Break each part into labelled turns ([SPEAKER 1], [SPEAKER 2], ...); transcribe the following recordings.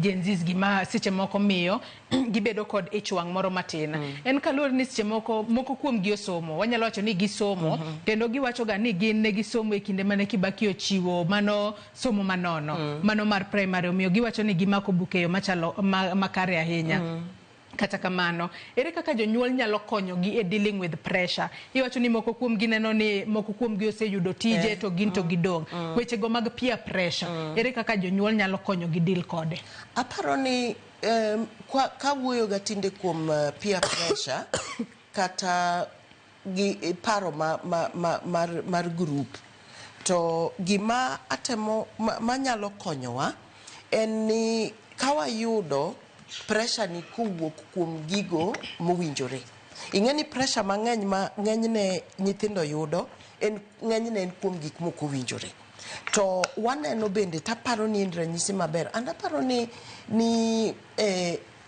[SPEAKER 1] Gen Zs gima seche moko miyo gibedo kod ich wang' moro matin. En kaluwore ni seche moko moko kuom gi osomo, wanyalo wacho ni gisomo kendo giwacho ga ni gin ne gisomo e kinde mane Kibaki ochiwo mano somo manono, mano mar primary omiyo giwacho ni gimako buk e yo machalo makare ahinya. Kata kamano, ere kaka jonyuol nyalo konyogi e dealing with pressure? Iwacho ni moko kuom gi neno ni moko kuom gi oseyudo tije to gin to gidong'. Weche go mag peer pressure, ere kaka jonyuol nyalo konyogi deal kode?
[SPEAKER 2] Aparo ni kawuoyo ga tinde kuom peer pressure kata gi paro ma mar group to gima atemo manyalo konyowa en ni kawayudo pressure ni kowuok kuom gigo mowinjore. Ing'e ni pressure mang'eny ma ng'enyne nyithindo yudo en ng'enyne en kuom gik mok owinjore. To waneno bende taparo ni en ranyisi maber. And aparo ni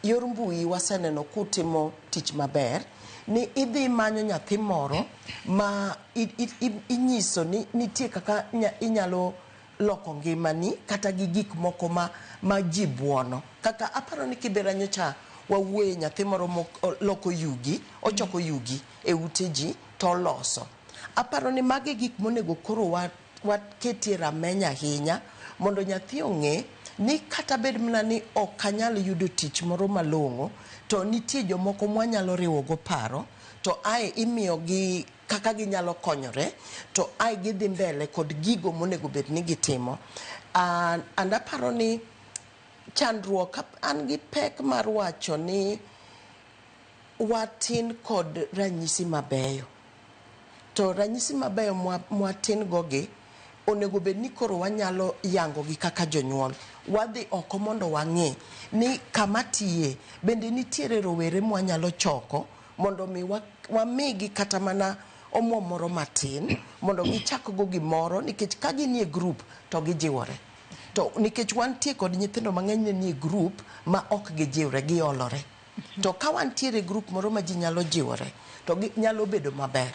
[SPEAKER 2] yor mbui waseneno kutimo tich maber ni idhi manyo nyathi moro ma inyiso ni nitie kaka inyalo loko ngimani kata gi gik moko ma ji buono. Kaka aparo ni Kibera nyocha wawuoye nyathi moro loko yugi, ochoko yugi e ute ji to oloso. Aparo ni magi gik monego koro waketie rameny ahinya mondo nyathi ong'e ni kata bed mana ni ok anyal yudo tich moro malong'o to nitie jomoko mwanyalo riwo go paro to ae imiyogi kaka ginyalo konyore to ae gidhi mbele kod gigo monego bed ni gitimo. And aparo ni chandruok an gi pek mar wacho ni watin kod ranyisi mabeyo. To ranyisi mabeyo mwatin go gi onego bed ni koro wanyalo yango gi kaka jonyuol. Wadhi oko mondo wang'e ni kama tiye bende nitiere rowere mwanyalo choko mondo mi wamigi kata mana omuom moro matin mondo gichak go gimoro nikech ka ginie group to gijiwore. To nikech wantie kod nyithindo mang'eny ne nie group ma ok gijiwre, giolore. To ka wantiere e group moro ma ji nyalo jiwore to nyalo bedo maber.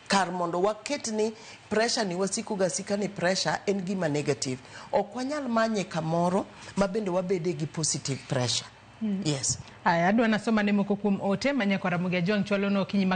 [SPEAKER 2] Kar mondo waket ni pressure ni wasiko ga asika ni pressure en gima negative. Ok wanyal manye kamoro ma bende wabede gi positive pressure. Yes.
[SPEAKER 1] Aya, adwa nasoma ne moko kuom ote ma nyakwar Ramogi Ajwang' chwalo no okinyi ma.